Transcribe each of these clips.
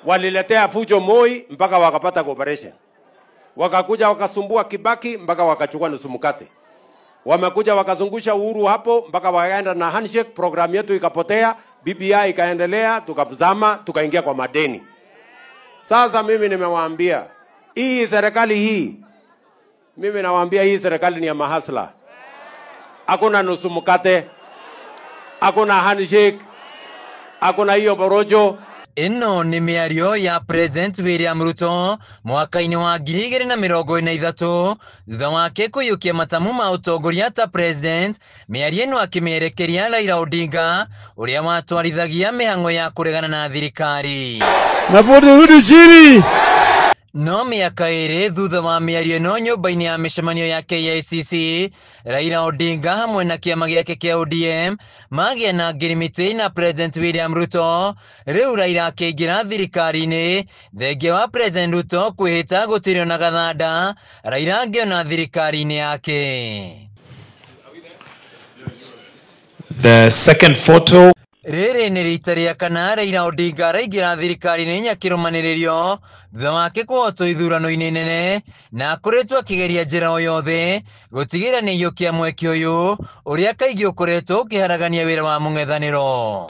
Waliletea fujo Moi mpaka wakapata cooperation. Wakakuja wakasumbua Kibaki mpaka wakachukua nusu mkate. Wamekuja wakazungusha Uhuru hapo mpaka wakaenda na handshake, program yetu ikapotea, BBI ikaendelea, tukazama, tukaingia kwa madeni. Sasa mimi nimewaambia, hii serikali hii, mimi nawaambia hii serikali ni ya mahasla. Hakuna nusu mkate, hakuna handshake, hakuna hiyo borojo. Ĩno nĩ mĩario ya President William Ruto mwaka-inĩ wa 2023 thutha wake kũiyũkia matamu ma ũtongoria ta president. Mĩario ĩno akĩmĩerekeria Raila Odinga ũrĩa watwarithagia mĩhang'o ya kũregana na thirikari. Na rudi chini. No mĩaka ĩrĩ thutha wa mĩario ĩno nyũmba-inĩ ya mĩcemanio ya KICC, Raila Odinga hamwe na kĩama gĩake kĩa ODM magĩa na ngirimiti na President William Ruto. Rĩu Raila akĩingĩra thirikari-inĩ thengia wa President Ruto kwĩhĩta gũtirĩ ona gathanda Raila angĩona thirikari-inĩ yake. The second photo. Rĩrĩ nĩ rita rĩa kana Raila Odinga araingĩra thirikari-inĩ nyakĩrũmanĩrĩrio thutha wake kũhotwo ithurano-inĩ nene, na akoretwo akĩgeria njĩra o yothe gũtigĩrĩra nĩ aiyũkia mweke ũyũ ũrĩa kaingĩ ũkoretwo ũkĩharagania wĩra wa mũng'ethanĩro.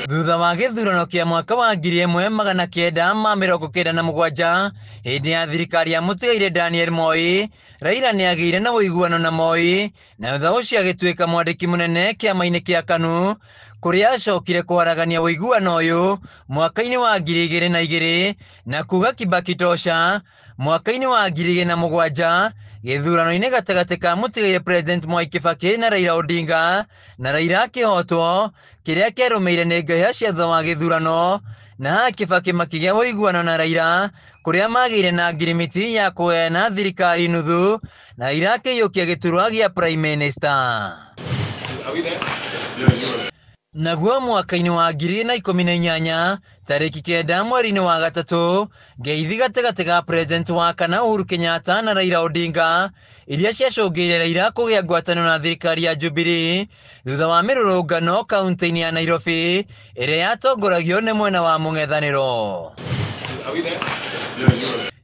Thutha wa gĩthurano kĩa mwaka wa 1997 hĩndĩ ya thirikari ya mũtigaire Daniel Moi, Raila nĩ agĩire na ũiguano na Moi, na thutha ũcio agĩtuĩka mwandĩki mũnene kĩama-inĩ kĩa KANU, kũrĩa acokire kũharagania ũiguano ũyũ mwaka-inĩ wa 2002 na kuga Kibaki tosha mwaka-inĩ wa 2007 gĩthurano-inĩ gatagatĩ ka mũtigaire President Mwai Kibaki na Raila Odinga, na Raila akĩhotwo kĩrĩa kĩarũmĩire nĩ ngahĩha cia thutha wa gĩthurano, na haha Kibaki makĩgĩa ũiguano na Raila kũrĩa magĩire na ngirimiti ya kũgayana thirikari nuthu, na Raila akĩiyũkia gĩturwa gĩa Prime Minister. Naguo mwaka-inĩ wa 2018 tarĩki 9 mweri-inĩ wa gatatũ, ngeithi gatagatĩ ga President wa kana Uhuru Kenyatta na Raila Odinga iria ciacũngĩire Raila kũgĩa ngwatanĩro na thirikari ya Jubilee thutha wa mĩrũrũngano kaunti-inĩ ya Nairobi ĩrĩa yatongoragio nĩ mwena wa mũng'ethanĩro.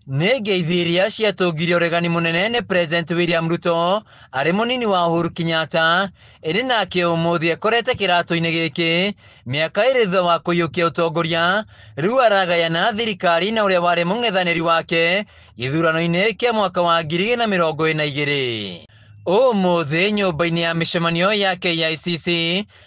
Nĩ ngeithi iria ciatũngirie ũregani mũnene nĩ President William Ruto arĩ mũnini wa Uhuru Kenyatta, ĩrĩ nake ũmũthĩ akorete kĩratũ-inĩ gĩkĩ mĩaka ĩrĩ thutha wa kũiyũkia ũtongoria. Rĩu aragayana thirikari na ũrĩa warĩ mũng'ethanĩri wake gĩthurano-inĩ kĩa mwaka wa 2022. Ũmũthĩ nyũmba-inĩ ya mĩcemanio ya KICC,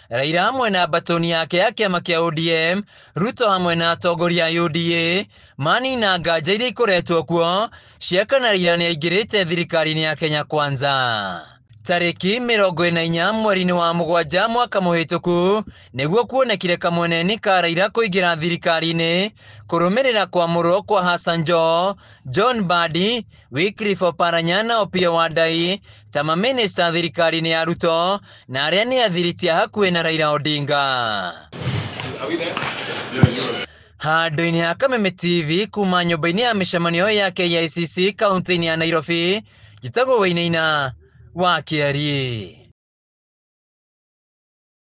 Raila hamwe na mbatoni yake ya kĩama kĩa ODM, Ruto hamwe na atongoria a UDA manina nganja iria ikoretwo kuo cia kana Raila nĩ aingĩrĩte thirikari-inĩ ya Kenya Kwanza. Tarĩki 44 mweri-inĩ wa mũgwanja mwaka mũhĩtũku nĩguo kuonekire kamweneni ka Raila kũingĩra thirikari-inĩ kũrũmĩrĩra kwamũrwo kwa Hassan Joho, John Mbadi, Wycliffe Oparanya na Opiyo Wandayi ta mamĩnĩsta thirikari-inĩ ya Ruto, na arĩa nĩ athiriti a hakuhĩ na Raila Odinga. Handũ-inĩ ha Kameme TV kuma nyũmba-inĩ ya mĩcemanio ya KICC kaunti-inĩ ya Nairobi, njĩtagwo Wainaina wa Kĩariĩ.